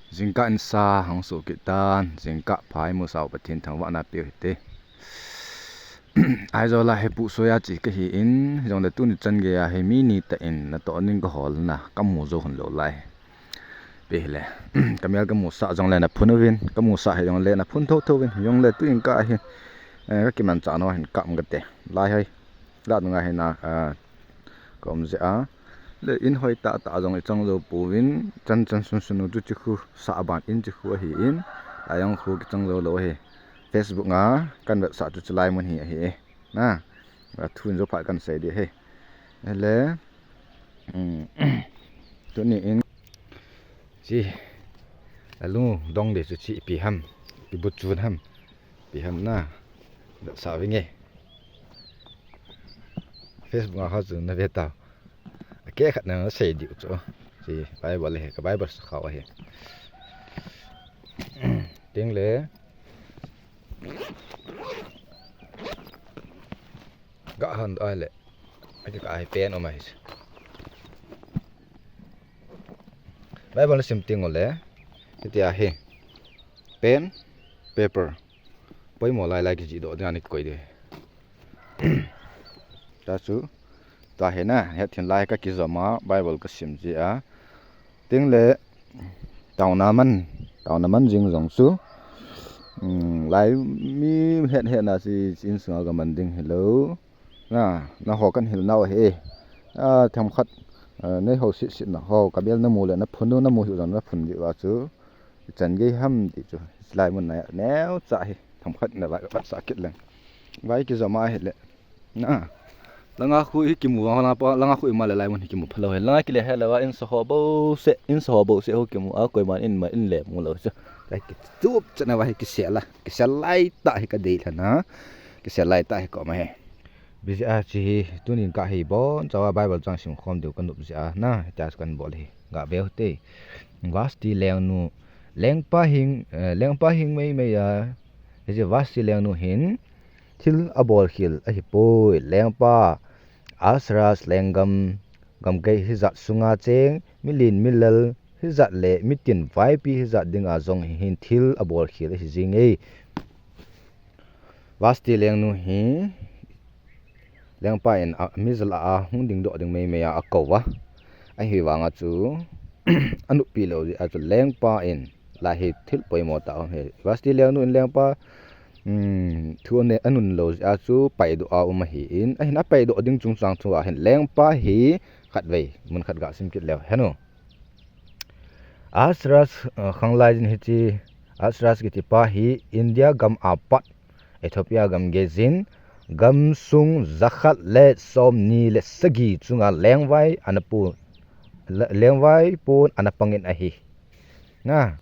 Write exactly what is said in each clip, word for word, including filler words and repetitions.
Jingkah in sa hung soh kit tan, jingkah pha imu sau Pathen thangvahna peh u hite. Aizawl a hi puhsoi a che kahi in, jongle tuni chan gei a hi mi ni tah in natoh ning kahol na, kamu jou hon lou lai. Ipi hile, kamel kamusah jongle naphun uvin, kamusah hijongle naphun thotho uvin, hijongle tu jingkah a hi, eh, kakimanchah nau hin kap kate. Lai hoi, la nunga hi na, ah, ka um jeh a. Le in hoi tah tah jong ichang jou pouvin, chan chan sun sun u chu chikhu sah ban in chikhu ahi in, lai jong khu kichang jou lou ahi. Facebook a kan vetsah chu chulai mun hi ahi e. Na, a thu in jou phat kan sei ding ahi. Ele, um, tuni in, chi, alung dong ding chu chi ipi ham, ipi bu chun ham, ipi ham na, vetsah vinge. Facebook a kha chu na ve tau. A keh khat na sei diu chu. Chi Bible hi, ka Bible sa khau ahi. Ting le. Ga han ai le. A kikah hi pen um ahi. Bible na sim teng ule. Hitia hi. Pen, paper. Poimo lai lai kijih doh ding a na kikoi ding. Ta chu, ta hi na, hethem lai kakijom a, Bible kasim jeh a. Ting le, taona man, taona man jing jong chu. Um, lai mi het het na chi, chi insunga kaman ding hilou. Na, nangho kan hil nau ahi. A, themkhat, a, neiho sitset na ho, kamel namu le naphun u, namu hih u jong naphun diu a chu. Ichan gei ham ti chu, hilai mun na neocha hi, themkhat na vai vetsah kit leng. Vai kijom a hile. Na. Langa khu hi kimu vang, langa pa, langa khu ima le lai mun hi kimu phalou hi. Langa kile helou a, insa ho bouseh, insa ho bouseh ho kimu a, koiman in ma in le mu lou chu. Lai kichup chan a vai hi kisel a, kisel lai tah hi kadei lhon a. Kisel lai tah hi ka um ahi. Ipi jeh a chi hi, tuni in ka hi bon, chawa Bible chang sim khom diu ka nop jeh a, na, hitia chu kan bol hi. Ga ve u hite. Vashti lengnu, lengpa hing, eh, lengpa hing mei mei a, hiche Vashti lengnu hin, thil abol khel ahi poi. Lengpa, Ahasuerus lenggam, gamkai hijat sunga cheng, milen milal hijat le mitin vaipi hijat dinga jong hin thil abol khel ahi jing e. Vashti lengnu hi, lengpa in a, mi jal a hung ding doh ding mei mei a akou a. Ahivang a chu, anop pi lou jeh a chu lengpa in, lai hi thil poimo tah um hi. Vashti lengnu in lengpa, um, thu ane, anun lou jeh a chu paidoh a um ahi in. Ahin apaidoh ding chungchang thu a hin lengpa hi khatvei, mun khat ga sim kit leu hen u. Ahasuerus, uh, khanglai jin hiche, Ahasuerus kiti pa hi India gam a pat, Ethiopia gam gei jin, gamsung jakhat le somni le sagi chunga lengvai ana pu, le-, lengvai pon ana pang in ahi. Na,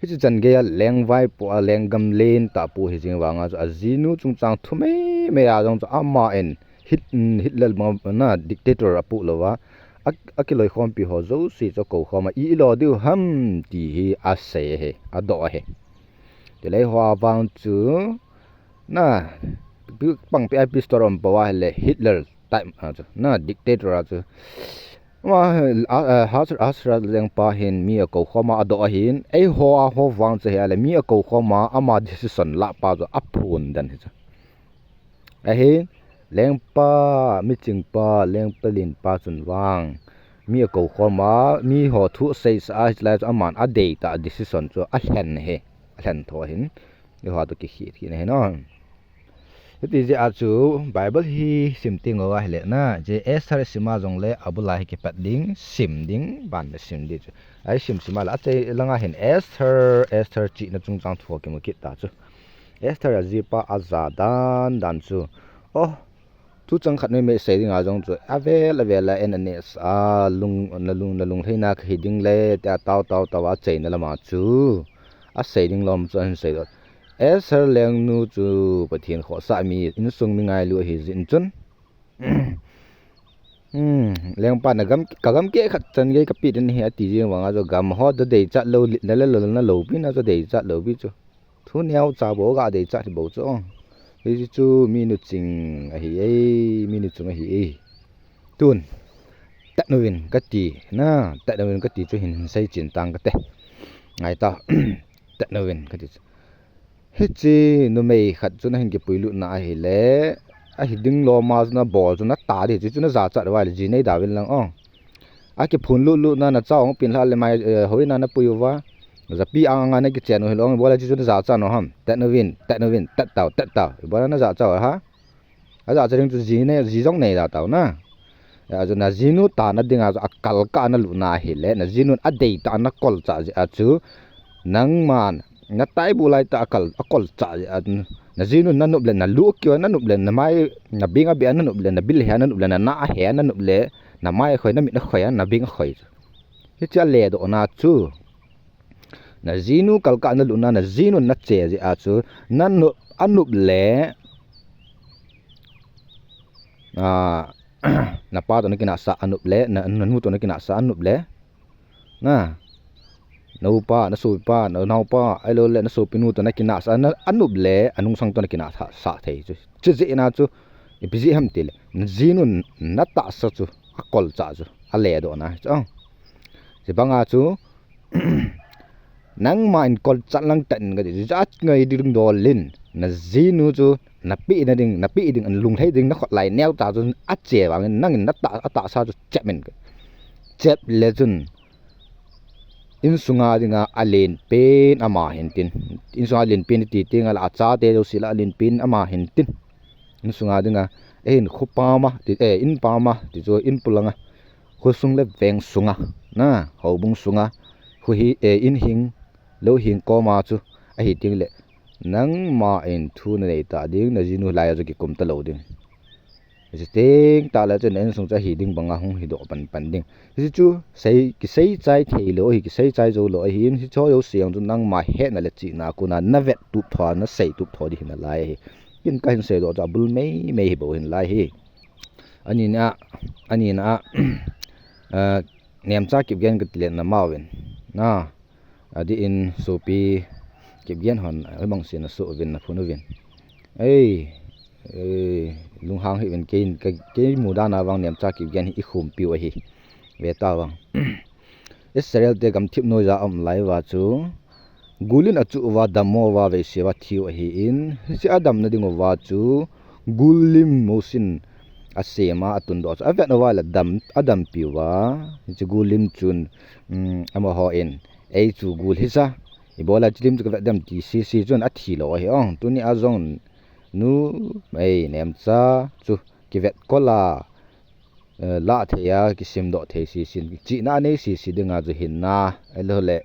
hiche chan gei a lengvai po a lenggam len tah pu hi jing vang a chu ajinu chungchang thu mei mei a jong chu ama in Hit-, Hitler banga dictator apoh lou a, a, akiloikhompi ho jouse chu akou khom a, i, ilo diu ham ti hi asei ahi, adoh ahi. Chule eiho a vang chu, na, pi-, pangpi a pistol um pou a hile Hitler type a chu, na, dictator a chu. Ama, a, a, Ahasuerus, Ahasuerus lengpa hin mi akou khom a adoh ahin, eiho a ho vang chu hi a le mi akou khom a ama decision lah pa chu aphon den hi chu. Ahin, lengpa, michingpa, lengpa lenpa chun vang, mi akou khom a, miho thu aseisah a, hiche lai chu aman adei tah a decision chu alhen ahi, alhen tho ahin, eiho a toh kikhel kit ahi no. Hiti jeh a chu Bible hi sim teng uva hile na, hiche Esther sim a jongle abul a hi kipat ding, sim ding, ban le sim ding chu. Ahi sim sim a le achai langa hin Esther, Esther chihna chungchang thu kimu kit ta chu. Esther ajipa aja dan dan chu. Oh, thuchang khat mei mei sei dinga jong chu. Avel avel a en aneh sa a, lung, na lung, na lunglhaina kahi ding le, tia tao tao tao a achaina lama chu. Asei ding lom chu ahin sei doh. Esther lengnu chu Pathen khohsah mi, insung mi ngailu ahi jeh in chun. Hmm, lengpa na gam, ka gam keh khat chan gei kapeh ding ahi ati jeng vang a chu gam ho chu deichat lou, na le lou, na lou pi na chu deichat lou pi chu. Thu neocha bou ga deichat hi bou chu. Hichu minu ching ahi e, minu chung ahi e. Tun, tat uvin kati, na, tat uvin kati chu hin, hin sei chen tang kate. Ngai ta. Tet na vin ka ti chu. Hichi numei khat chu na hin kipui lut na ahile, ahi ding lo ma chu na bol chu na ta di, chu chu na jachat vai le ji nei da vin lang ong. A kiphun lut lut na na cha ong pin hla le mai, eh, hoi na na pui uva. Japi ang ang a na kichen u hi lo ong, bol a chu chu na jachat no ham. Tet na vin, tet na vin, tet tau, tet tau. Bol a na jachat ha. A jachat ding chu ji nei, ji jong nei da tau na. A chu na jinu ta na ding a chu a kal ka na lut na ahile, na jinun a dei ta na kol cha ji a chu. Nangman, na tai bu lai ta a kal, a kol cha ji a chu. Na jinun na nup le na lu kiu na nup le na mai, na bing a bia na nup le na bil he na nup le na na he na nup le na mai khoi na mit na khoi a na bing khoi chu. Hichi a le do na chu. Na jinu kal ka na lut na, na jinun na che ji a chu. Na nup, a nup le. A, na pa to na kinasa a nup le, na, na nu to na kinasa a nup le. Na, na upa, na sopi pa, na nau pa, ai lo le, na sopi nu to na kinasa, na, a nup le, a nungsang to na kinasa, sa thei chu. Chu ji na chu, ipi ji ham ti le. Na jinun na ta sa chu, a kol cha chu, a le do na chu. Chi bang a chu, nangma in kol chat lang tan ka ti, jat ngai ding dol in. Na jinu chu, na pi na ding, na pi ding an lung thei ding na khot lai neo ta chu, a che vang in nang in na ta, a ta sa chu chep min ka. Chep le chun, insunga dinga a len pen ama hin tin. Insunga len pen ti ti nga la a cha te jo si la a len pen ama hin tin. Insunga dinga, eh, in khu pa ma, ti, eh, in pa ma, ti chu in pulanga. Khu sung le veng sunga, na, houbung sunga. Khu hi, eh, in hing, lo hing ko ma chu, ahi ting le. Nangma in thu na nei ta ding, na jinu lai a chu kikum ta lo ding. Hichi teng ta le chun na insung chu ahi ding banga hung hi do pan pan ding. Hichi chu sei, kisei chai thei lo, hi kisei chai zo lo, ahi in hicho jo siang chu nangma he na le chi na ku na na vet tup tho, na sei tup tho di hin a lai hi. Kin ka hin sei do chu a bul mei mei hi bo hin lai hi. Ani na, ani na, a, nem cha kip gen ka ti le na ma vin. Na, a di in sopi kip gen hon, a bang si na su vin na phun vin. Ei, ei, lunghang hi vin kei, kei, kei mu dan a vang nem cha kip gen hi i khum piu ahi. Ve ta vang. Israel te gam thip noi ja om lai va chu. Gulin a chu va dam mo va ve se va thiu ahi in. Hichi a dam na ding va chu. Gul lim mo sin a se ma a tun do chu. A vet no va la dam, a dam piu va. Hichi gul lim chun, um, ama ho in. Ei chu gul hi sa. I bola chi lim chu ka vet dam ti si si chun a thi lo ahi ong. Tuni a jong nu, ei, nem cha chu kivet kola. Eh, la thei a, kisim do thei si sin. Chi na nei si si dinga chu hin na. Ai lo le,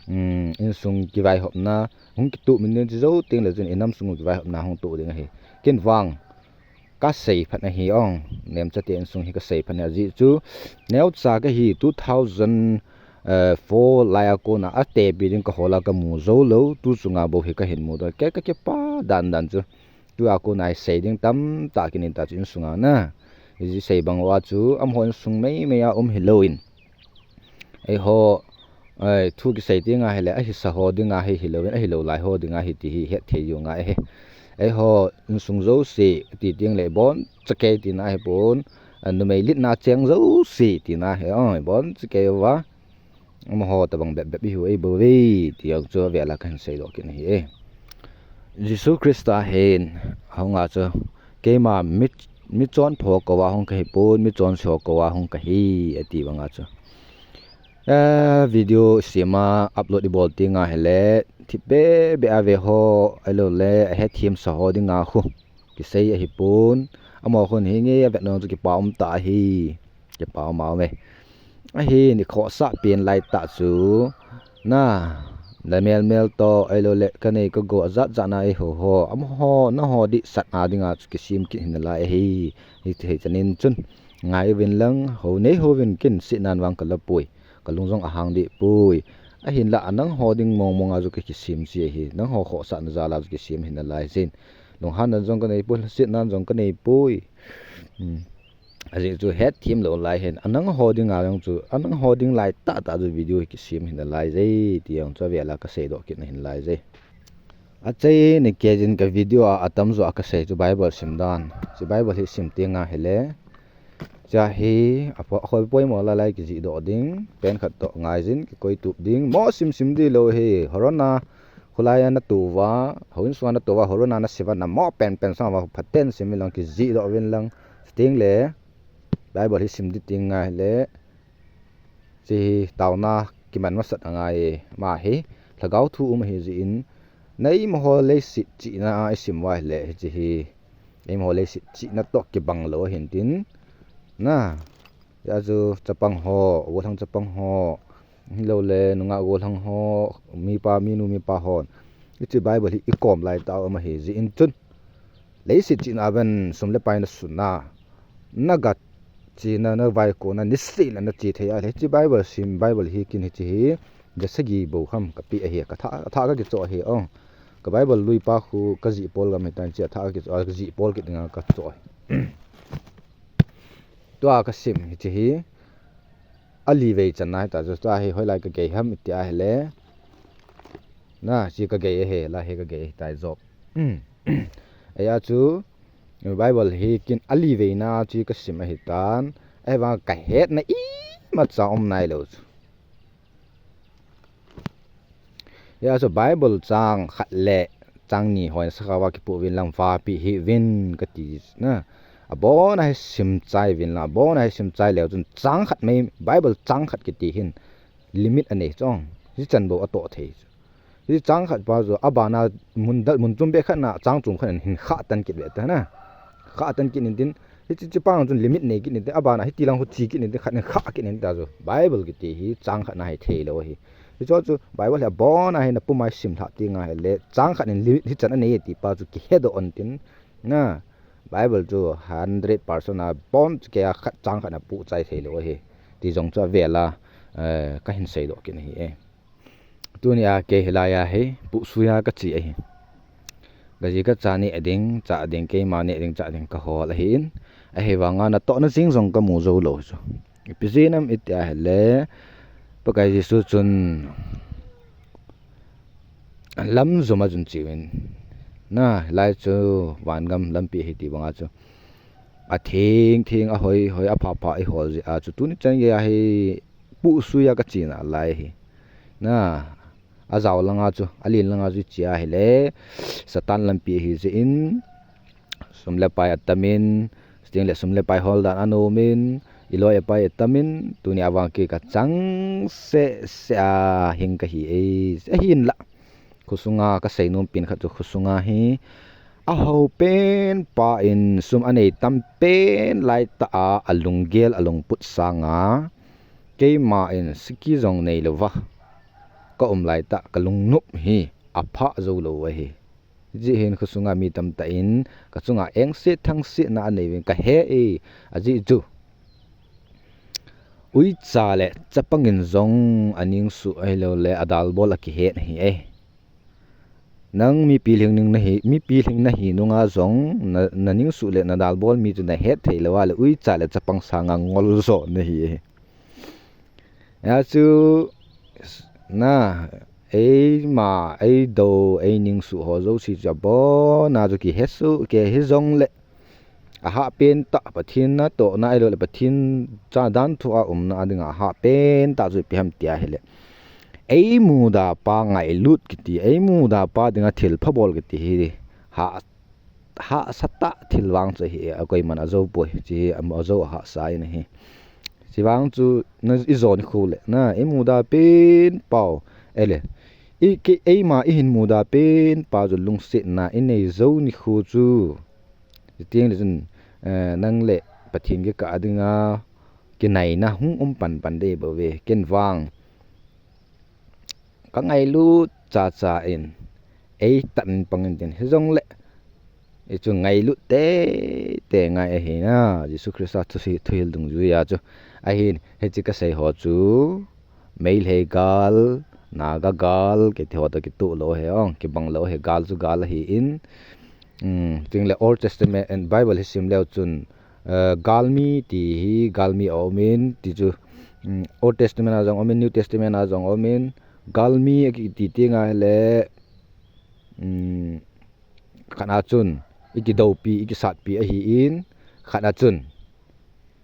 um, insung kivai hop na. Hung kitu min ni zo ting le chun inam sung kivai hop na hung tu ding ahi. Kin vang. Ka sei phat na hi ong. Nem cha te insung hi ka sei phat na ji chu. Neo cha ka hi two thousand, eh, four lai a ko na a te pi ding ka hola ka mu zo lo. Tu chunga bo hi ka hin mu do. Ke ka ke pa dan dan chu. Tu a ko na hi sei ding tam ta kin in ta chu insung a na. Ji sei bang wa chu. Am ho insung mei mei a um hi lo in. Ei ho, ei, thu kisei ti nga hi le, ahi sa ho ding nga hi hi lo, ahi lo lai ho ding nga hi ti hi het thei ju nga hi. Ei ho, insung zo si, ti ting le bon, chakei ti na hi pon, a, numei lit na cheng zo si, ti na hi, oi, bon, chakei va. Ama ho ta bang bep bep i hu ei bo ve, ti ang chu ve la kan sei lo kin hi e. Jesu Krista hin, hong a chu, keima mit, mi chon pho ko wa hong ka hi pon, mi chon so ko wa hong ka hi, a ti bang a chu. Eh, video sima upload i bol ti nga hi le, thip be be a ve ho, ai lo le, a het thim sa ho ding nga khu. Kisei a hi pon, a mo khun hi nge a vet nong chu kipa um ta hi. Kipa um a um e. A hi ni kho sa pin lai ta chu. Na, la mel mel to, ai lo le, ka nei ka go a zat zat na i ho ho. A mo ho, na ho di sat a ding a chu kisim ki hin lai hi. Hi thei chanin chun. Ngai vin lang, ho nei ho vin kin si nan vang ka la pui. Ka lung jong a hang di pui. A hin la a nang ho ding mong mong a zu ki kisim si hi. Nang ho kho sa na za la zu kisim hin na lai sin. Lung han nan jong ka nei pui, sit nan jong ka nei pui. Hmm. A zi chu het thim lo lai hin. A nang ho ding a jong chu, a nang ho ding lai ta ta zu video hi kisim hin na lai zai. Ti jong chu a ve la ka sei do kit na hin lai zai. A chai ni ke jin ka video a, a tam zo a ka sei chu Bible sim dan. Chu Bible hi sim ti nga hi le. Cha hi, a po-, a khoi poimo lai lai kijih doh ding, pen khat toh ngaijin, kikoi tup ding, mo sim sim di lou hi, horona, khulai a na tuva, houin sunga na tuva, horona na siva, na mo pen pen sang va, phaten sim in lang kijih doh vin lang, sting le, Bible hi sim di ting ngai le, chi hi tauna kiman masat angai e, ama hi, lhagao thu um hi jin, na eimaho leiset chihna a isim vai le, hi chi hi, eimaho leiset chihna toh kibang lou ahin tin, na, ya chu chapang ho, golhang chapang ho, hilou le, nungah golhang ho, mipa, minu, mipa hon, hichi Bible hi ikom lai tah um ahi jin chun, leiset chihna a ven sum le pai na sunna, na gat chihna, na vaikona, niseh le na chi thei a le, hichi Bible sim, Bible hi kin hichi hi, ja sagi bou kham ka pe ahi, ka tha, ka tha ka kichoh ahi, ong. Ka Bible lui pa khu ka jih pol gam hitan chi a tha ka kichoh, ka jih pol kit dinga ka choh ahi. Tua ka sim hichi hi, a li vei channa hita chu, tua hi hoilai ka gei ham iti a hile, na, chi ka gei ahi, la hi ka gei ahi tai Job. Eia chu, Bible hi kin a li veina chu ka sim ahi tan, ahivang ka hetna imacha um nai lou chu. Ya chu Bible chang khat le chang ni hoi sakha va kipu vin lang va pi hi vin ka ti na. Abon a hi sim chai vin la, abon a hi sim chai leu chun chang khat mai, Bible chang khat kiti hin limit anei chong. Hi chan bou a to thei chu. Hi chang khat pa chu abana mun dal mun chum be khat na chang chum khat hin kha tan kit ve ta na. Kha tan kit in tin, hi chi, chi pang chun limit nei kit in tin, abana hi tilang khu chi kit in tin, khat in kha kit in ta chu. Bible kiti hi chang khat na hi thei lou hi. Hi chu chu Bible hi abon a hi na pum a sim lha ti ngai le, chang khat in limit hi chan anei ti pa chu kihe doh on tin. Na, Bible chu hundred percent abon chu kei a khat chang khat na pu chai thei lou hi. Ti jong chu avel a, eh, ka hin sei doh kit hi e. Tuni a kei hilai a hi, puhsui a ka chi ahi. Ka ji ka cha neh ding, chah ding, keima neh ding, chah ding ka hol ahi in. Ahivang a natohna jing jong ka mu jou lou chu. Ipi jeh ham iti a hile, Pakai Jesu chun lam jom a chun chi uvin. Na, hilai chu vangam lampi ahi ti bang a chu. A theng theng, a hoi hoi, a pha pha i hol jeh a chu. Tuni chan gei a hi puhsui a ka chi nalai hi. Na, a jao lang a chu, a len lang a chu chi a hile, Satan lampi ahi jeh in, sum le pai a tam in, sting le sum le pai hol dan a nom in, i loi a pai a tam in, tuni a vang kei ka chang seh seh a hing ka hi e, ahin la. Khosung a ka sei nom pen khat chu khosung a hi, a hao pen pa in sum a nei tam pen lai tah a, a lunggel a lungput sang a, keima in siki jong nei lou va ka um lai tah ka lungnop hi a pha jou lou ahi. Hijeh hin khosung a mi tamtah in ka chung a engse thangse na a nei uvin ka he e, ajeh chu uicha le chapang in jong a ning suh ahilou le a dalbol a kihet ahi e. Nang mi pilhing ning na hi, mi pilhing na hi nung a jong na, na ning suh le na dalbol mi chu na het thei lou a le uicha le chapang sang a ngol jo na hi e. Ya chu na, eima, ei do, ei ning suh ho jouse chu abon a chu kihe suh kei hi jong le. A hah pen tah Pathen natohna ahilou le Pathen cha dan thu a umna a ding a hah pen tah chu ipi ham ti a hile. Ei muda pa ngailut kiti, ei muda pa ding a thil pha bol kiti hi hah, hahsa tah thil vang chu ahi e, a koiman a jou poi, chi hi a, a jou a hahsa in ahi. Chi vang chu na i jou nikho le, na i muda pen pau, ele, i ki, eima i hin muda pen pa chu lungsetna i nei jou nikho chu. Chuteng le chun, eh, nang le Pathen kikah a ding a kinaina hung um pan pan dei bou ve. Ken vang ka ngailut cha cha in, ei tan pang in tin, hi jong le, i chu ngailut te te ngai ahi na, Jesu Christa thu si, thuhil dungjui a chu. Ahin, hichi ka sei ho chu, Meitei gal, Naga gal, kiti ho toh kitoh lou ahi ong, kibang lou ahi, gal chu gal ahi in, um, chuteng le Old Testament and Bible hi sim leu chun, eh, galmi ti hi, galmi a um in, ti chu, um, Old Testament a jong um in, New Testament a jong um in, galmi a kiti teng a hile, um, khat a chun, i kidoupi, i kisatpi ahi in, khat a chun,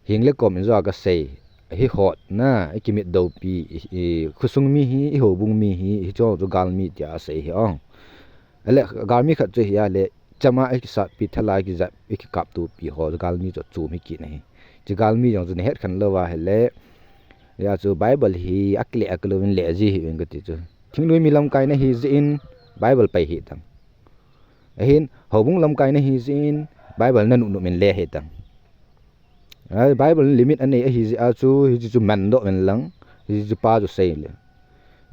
Hing le kom in jo a kasei. Hi hot na, i kimit dopi, i, i, khosung mi hi, i houbung mi hi, hi chu, chu galmi tia asei hi ong. Ale, galmi khat chu hi a le, chama i kisatpi, thala i kijat, i kikaptopi ho, galmi chu chom hi kit na hi. Chu galmi jong chu na het khen lou va hi le, ya chu Bible hi, akile, akile uvin le ji hi uvin kati chu. Thingnoi mi lamkai na hi jeh in, Bible pai hi tang. Ahin, houbung lamkai na hi jeh in, Bible na nuh nuh min le hi tang. Ai, Bible limit anei ahi jeh a chu, hiche chu mandoh uvin lang, hiche chu pa chu sei le.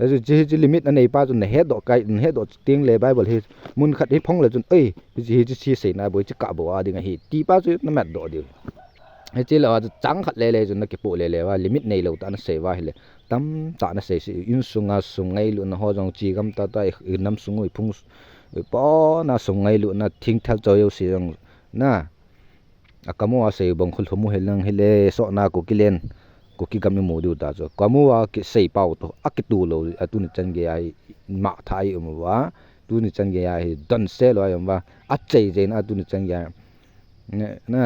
Hiche, hiche limit anei pa chu na hetdoh kai, na hetdoh teng le Bible hi mun khat hi phong le chun, ei, hiche, hiche chu seina bou, hiche kah bou a ding ahi, ti pa chu na matdoh diu. Hiche lou a chu chang khat le le chu na kipoh le le uva, limit neilou tah na sei uva hi le, tamtah na sei se, insunga sum ngailutna ho jong, chigam tah tah, i, i nam sung u, i phung, i pona sum ngailutna, thingthal choi u se jong, na. Akam u a sei bang khu lhum u hi lang hi le, sohna Kuki len, Kuki gam i mu diu ta chu. Akam u a kisei pau toh, akitu lou, a tuni chan gei a hi, mah tha i um uva, tuni chan gei a hi, don se lou a i um uva, achei jei na a tuni chan gei a, na, na,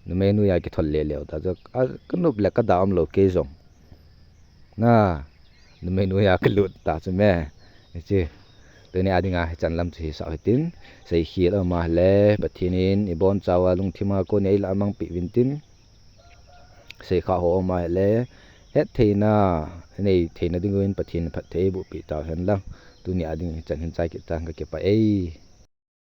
numei noi a kithol le le u ta chu, a, ka nop le ka da um lou kei jong. Na, numei noi a ka lut ta chu me. Hiche. Tuni a dinga hichan lam chu hisah u hitin. Seikhel aum a le, Pathen in i bonchauva lungthim a kon a eila mang peh uvin tin. Seikha ho aum a le, hettheina, nei theina ding uvin Pathen in phatthei eiboh peh tau hen lang. Tuni a ding hichan hin chai kit tang, ka kipah e.